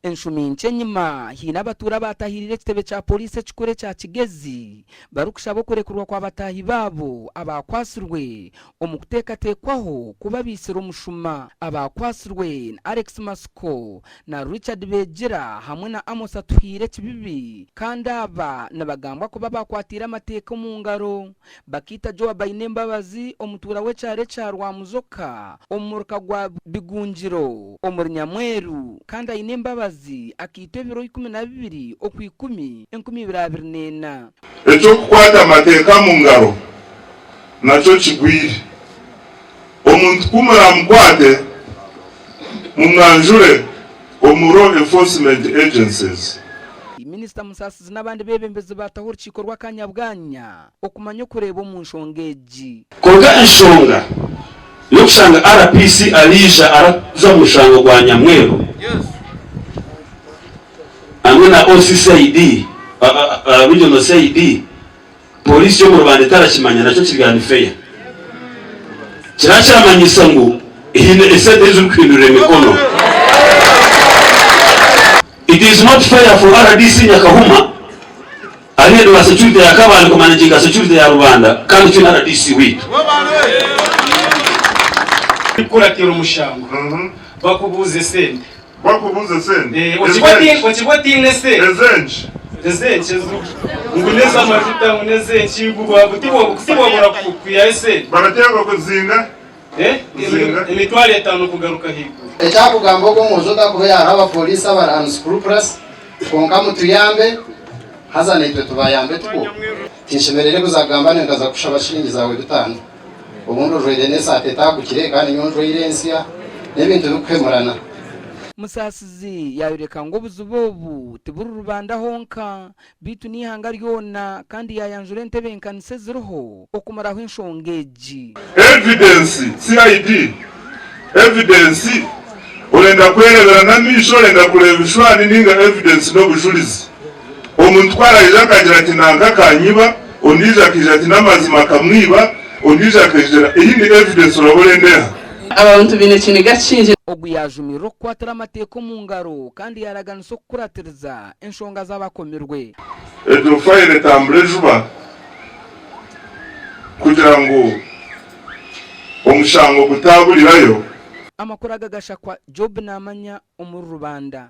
Enshumi nkye enyima, haine abatuura abaatahiriire ekitebe kya Pooriisi ekikuru ekya Kigezi barikushaba okurekurwa kwa bataahi baabo abaakwatsirwe omu kuteekateekwaho kuba baitsire omushuma. Abaakwatsirwe ni Alex Matsiko na Richard Begira hamwe na Amos Atuhaire Kibibi kandi aba nibagambwa kuba baakwatiire amateeka omu ngaro Bakaita Joab Ainembabazi, omutuura w'ekyaro ekya Rwamuzoka omu muruka gwa Bigungiro omuri Nyamweru kandi Ainembabazi akaitwa ebiro 12 Okwikumi, 2024. Eky'okukwata amateeka omu ngaro nakyo kigwire. Omuntu ku muraamukwate, mumwanjure omu law enforcement agencies. Minisita Musasizi n'abandi beebembezi baataho orukiiko rw'akaanya bwanya okumanya okureeba omu nshonga egi. Kwonka enshonga y'okushanga RPC ariija arakuza omu mushango gwa Nyamweru hamwe na OC CID, Regional CID, Pooriisi y'omu Rubanda etarakimanya nakyo kiri unfair. Kiraba kiramanyisa ngu haine esente ezirikuhindurira emikono. It is not fair for rdc Nyakahuma ari head wa security ya Kabale kumanaginga security ya Rubanda kandi twine rdc waitu. Kukuratira omushango bakubuuza esente. Bakubuuza esente. Ezenki? Okiba otaine esente. Ezenki? Ezenki ezo? Ngu n'ez'amajuta ngu n'ezenki ngu tibwabura kwihayo esente. Barateekwa kuzinga? Zinga? Emitwaro etaano kugaruka ahaiguru. Ekyakugamba ogwo omwojo otakuba hariho abapoliisi abari unscrupulous kwonka mutuyambe haza naitwe tubayambe tukwo. Tinshemereire kuza kugamba nyowe nkaza kukushaba shilingi zaawe bitaano obundi ojwaire n'esaati etaagukire kandi nyowe njwaire ensya n'ebintu birikuhemurana. Musaasizi yaayoreka ngu obuzibu obu tiburi Rubanda honka beitu n'eihanga ryona kandi yaayanjura entebeekanisa eziriho okumaraho enshonga egi. Evidence, CID, Evidence, orenda kwerebera n'amaisho, orenda kureeba ebishwani ninga evidence n'obujurizi. Omuntu ku araija akagira ati nanka akanyiba, ondiijo akaija ati n'amazima akamwiba, ondiijo akaija, eyindi evidence oraba orenda eha? Abantu baine ekiniga kingi. Ogu yaajumirira okukwatira amateeka omu ngaro kandi yaaraganisa okukuratiriza enshonga z'abakomirwe. Egyo fayiro etambure juba kugira ngu omushango gutaaburirayo. Amakuru aga gashakwa Job Namanya omuri Rubanda.